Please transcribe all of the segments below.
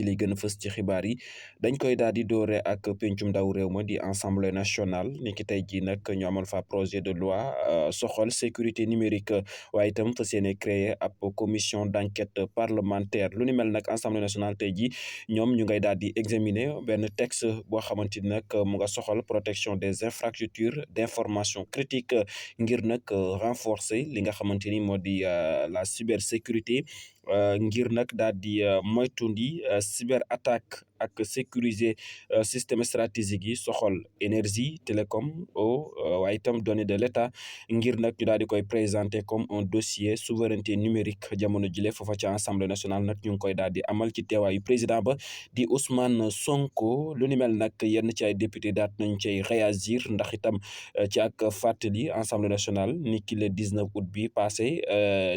li gën a fës ci xibaar yi dañ koy daal di doore ak pencum ndaw réew ma di assemblée nationale ni ki tey jii nag ñu amoon fa projet de loi soxal sécurité numérique waaye itam fas yéene créer ab commission d'enquête parlementaire lu ni mel nag assemblée nationale tey jii ñoom ñu ngay daal di examiner benn texte boo xamante ni nag mu nga soxal protection des infrastructures d'information critique ngir nag renforcer li nga xamante ni moo di la cybersécurité ngir nag daal di moytundi cyber attaque ak sécuriser système stratégique yi soxal énergie télécom waaye itam données de l'État ngir nag ñu daal di koy présenter comme un dossier souveraineté numérique jamono jile foofa ci assemblée nationale nag ñu ngi koy daal di amal ci teewaayu président ba di Ousmane Sonko lu ni mel nag yenn ci ay député daat nañ cay réagir ndax itam ci ak fàttali assemblée nationale ni ki le 19 août bi passé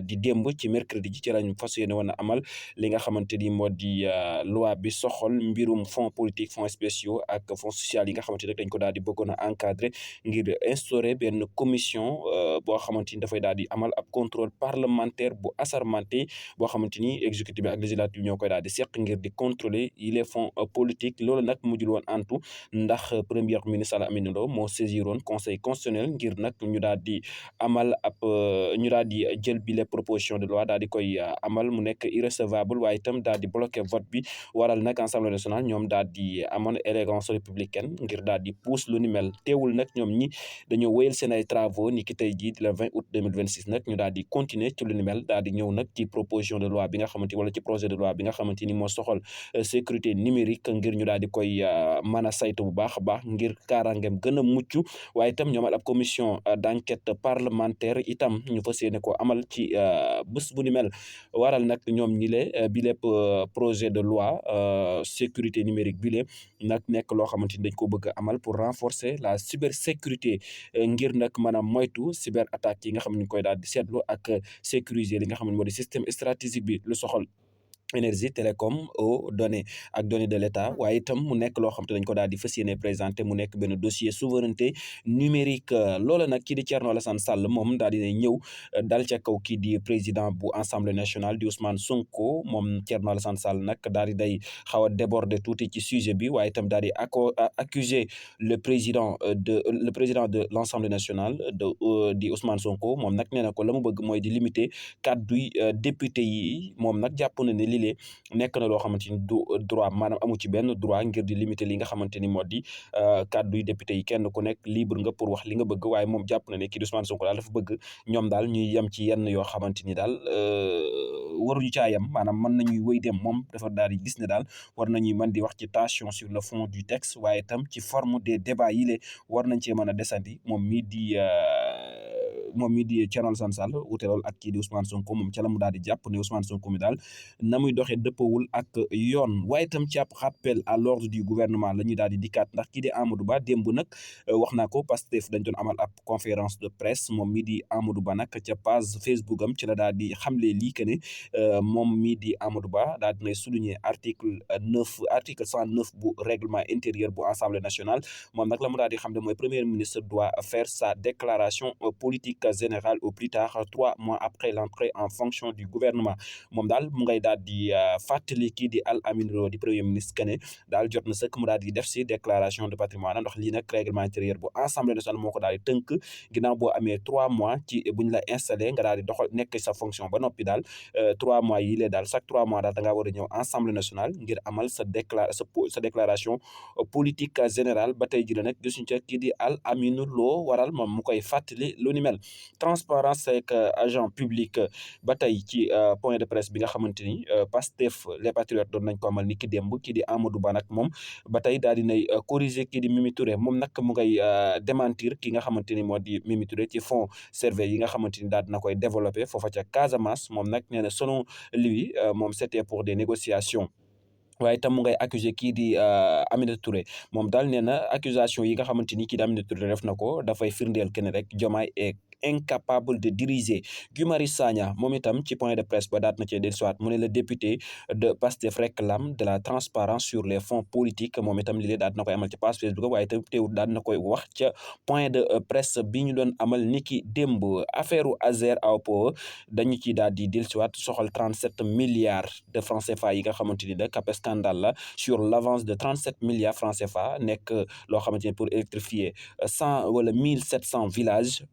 di démb ci mercredi ji ci lañ fas yéene woon a amal li nga xamante ni moo di loi bi soxal mbirum fonds politique fonds spéciaux ak fonds social yi nga xamante ni dañ ko daal di bëggoon a encadrer ngir instaurer benn commission boo xamante ni dafay daal di amal ab contrôle parlementaire bu assermenté boo xamante ni exécutif bi ak législative ñoo koy daal di seq ngir di contrôler yi les fonds politiques loolu nag mujjul woon antu ndax premier ministre Aminata Ndoye moo saisiroon conseil constitutionnel ngir nag ñu daal di amal ab ñu daal di jël bi les propositions de loi daal di koy amal mu nekk irrecevable waaye itam daal di bloqué vote bi waral nag assemblée nationale ñoom daal di amoon élégance républicaine ngir daal di pousse lu ni mel teewul nag ñoom ñi dañoo wéyal seen ay travaux ni ki tey jii le 20 août 2026 nag ñu daal di continuer ci lu ni mel daal di ñëw nag ci proposition de loi bi nga xamante wala ci projet de loi bi nga xamante ni moo soxal sécurité numérique ngir ñu daal di koy mën a saytu bu baax a baax ngir kaaraangeem gën a mucc waaye itam ñu amal ab commission d'enquête parlementaire itam ñu fas yéene ko amal ci bés bu ni mel waral nag ñoom ñi le bi lépp projet de loi sécurité numérique bi le nag nekk loo xamante ni dañ ko bëgg a amal pour renforcer la cybersécurité ngir nag maanaam moytu cyber attaque yi nga xam ne ñu koy daal di seetlu ak sécuriser li nga xam ne moo di système stratégique bi lu soxal énergie télécom données ak données de l'État waaye itam mu nekk loo xam te dañ ko daal di fas yéene présenté mu nekk benn dossier souveraineté numérique loola nag kii di Thierno Alassane Sall moom daal dina ñëw dal ca kaw kii di président bu assemblée nationale di Ousmane Sonko moom Thierno Alassane Sall nag daal di day xaw a déborder tuuti ci sujet bi waaye itam daal di accuser le président de l'Assemblée nationale di Ousmane Sonko moom nag nee na ko la mu bëgg mooy di limiter kàdduy député yi moom nag jàpp na ne lii nekk na loo xamante ni du droit maanaam amu ci benn droit ngir di limiter li nga xamante ni moo di kàddu yi député yi kenn ku nekk libre nga pour wax li nga bëgg waaye moom jàpp na ne kii di Ousmane Sonko daal dafa bëgg ñoom daal ñuy yem ci yenn yoo xamante ni daal waruñu caa yem maanaam mën nañuy wéy dem moom dafa daal di gis ne daal war nañuy mën di wax ci tension sur le fond du texte waaye itam ci forme des débats yi war nañ cee mën a desandi moom mii di Thierno Alassane Sall wute lool ak kii di Ousmane Sonko moom ca la mu daal di jàpp ne Ousmane Sonko mi daal na muy doxee dëppawul ak yoon waaye itam ci ab rappel à l'ordre du gouvernement la ñuy daal di dikkaat ndax kii di Amadou Ba démb nag wax naa ko Pastef dañ doon amal ab conférence de presse moom mii di Amadou Ba nag ca page Facebook am ci la daal di xamle lii que ne moom mii di Amadou Ba daal dinay souligner article 109 bu règlement intérieur bu Assemblée nationale moom nag la mu daal di xam ne mooy premier ministre doit faire sa déclaration politique générale au plus tard 3 mois après l'entrée en fonction du gouvernement moom daal mu ngay daal di fàttali kii di Al Amine Lo di premier ministre que ne daal jot na sëkk mu daal di def si déclaration de patrimoine ndax lii nag règlement intérieur bu Assemblée nationale moo ko daal di tënk ginnaaw boo amee 3 mois ci buñ la installé nga daal di doxal nekk sa fonction ba noppi daal 3 mois yi lee daal chaque 3 mois daal da ngaa war a ñëw Assemblée nationale ngir amal sa déclaration politique générale ba tey ji la nag gisuñu ca kii di Al Amine Lo waral moom mu koy fàttali lu ni mel transparence avec agent public ba tey ci point de presse bi nga xamante ni Pastef les patriotes doon nañ ko amal ni ki démb kii di Amadou Ba nag moom ba tey daal di nay corriger kii di Mimi Touré moom nag mu ngay démentir ki nga xamante ni moo di Mimi Touré ci fonds cerveau yi nga xamante ni daal dina koy développer foofa ca Casamance moom nag nee na selon lui moom c'était pour des négociations. waaye itam mu ngay accuser kii di Aminata Touré moom daal nee na accusation yi nga xamante ni kii di Aminata Touré def na ko dafay firndeel kenn rek Diomaye est incapable de diriger. Guy Marius Sagna moom itam ci point de presse ba daat na cee dellusiwaat mu ne le député de Pastef réclame de la transparence sur les fonds politiques moom itam li lee daat na koy amal ci page Facebook waaye itam teewul daat na koy wax ca point de presse bi ñu doon amal niki démb. affaire u Azer Aopo dañu ci daal di dellusiwaat soxal 37 milliards de francs CFA yi nga xamante ni nag ab scandale la sur l'avance de 37 milliards francs CFA nekk loo xamante ni pour électrifier 1700 villages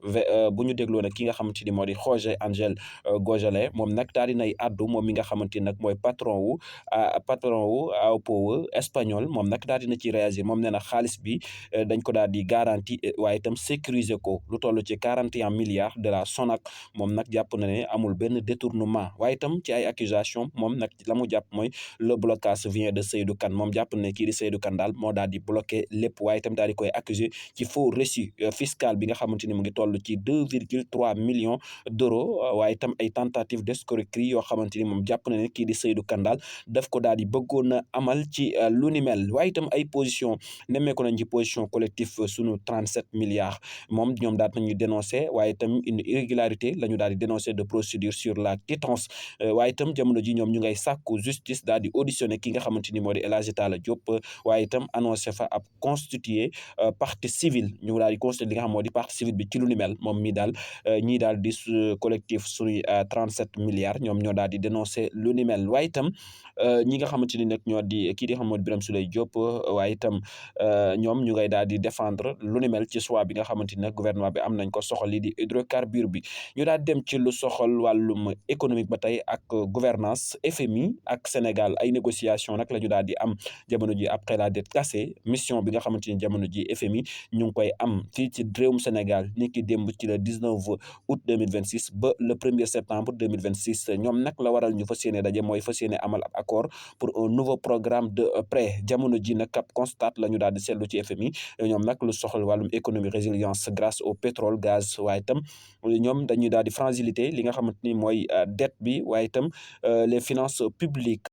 bu ñu dégloo nag ki nga xamante ni moo di José Ángel Gojale moom nag daal di nay addu moom mi nga xamante ni nag mooy patron wu Aopo espagnol moom nag daal dina ci réagir moom nee na xaalis bi dañ ko daal di garantie waaye itam sécuriser ko lu toll ci 41 milliards de la Sonac moom nag jàpp na ne amul benn détournement waaye itam ci ay accusation moom nag la mu jàpp mooy le blocage vient de Seydou Kane moom jàpp ne kii di Seydou Kane daal moo daal di bloqué lépp waaye itam daal di koy accuser ci faux reçu fiscal bi nga xamante ni mu ngi toll ci 2,3 millions d'euros waaye itam ay tentative d'escroquerie yoo xamante ni moom jàpp na ne kii di Seydou Kane daal daf ko daal di bëggoon a amal ci lu ni mel waaye itam ay position nemmeeku nañ ci position collectif sunu 37 milliards moom ñoom daal nañu dénoncer waaye itam une irrégularité la ñu daal di dénoncer de procédure sur la quittance waaye itam jamono ji ñoom ñu ngay sàkku justice daal di auditionner ki nga xamante ni moo di El Hadji Talla Diop waaye itam annoncé fa ab constituer partie civile ñu daal di constituer li nga xam moo di partie civile bi ci lu ni mel moom mi daal ñii daal di collectif suñuy 37 milliards ñoom ñoo daal di dénoncer lu ni mel waaye itam ñi nga xamante ni nag ñoo di kii di xam moo di Birame Souleye Diop waaye itam ñoom ñu ngay daal di défendre lu ni mel ci choix bi nga xamante ni nag gouvernement bi am nañ ko soxal lii di hydrocarbure bi ñu daal dem ci lu soxal wàllum économique ba tey ak gouvernance FMI ak Sénégal ay négociation nag la ñu daal di am jamono ji après la dette cassée mission bi nga xamante ni jamono ji FMI ñu ngi koy am fii ci réewum Sénégal ni ki démb ci le 19 août 2026 ba le 1er septembre 2026 ñoom nag la waral ñu fas yéene daje mooy fas yéene amal ab accord pour un nouveau programme de prêt jamono ji nag ab constat la ñu daal di seetlu ci FMI ñoom nag lu soxal wàllum économie résilience grâce au pétrole gaz waaye itam ñoom dañuy daal di fragilité li nga xamante ni mooy dette bi waaye itam les finances publiques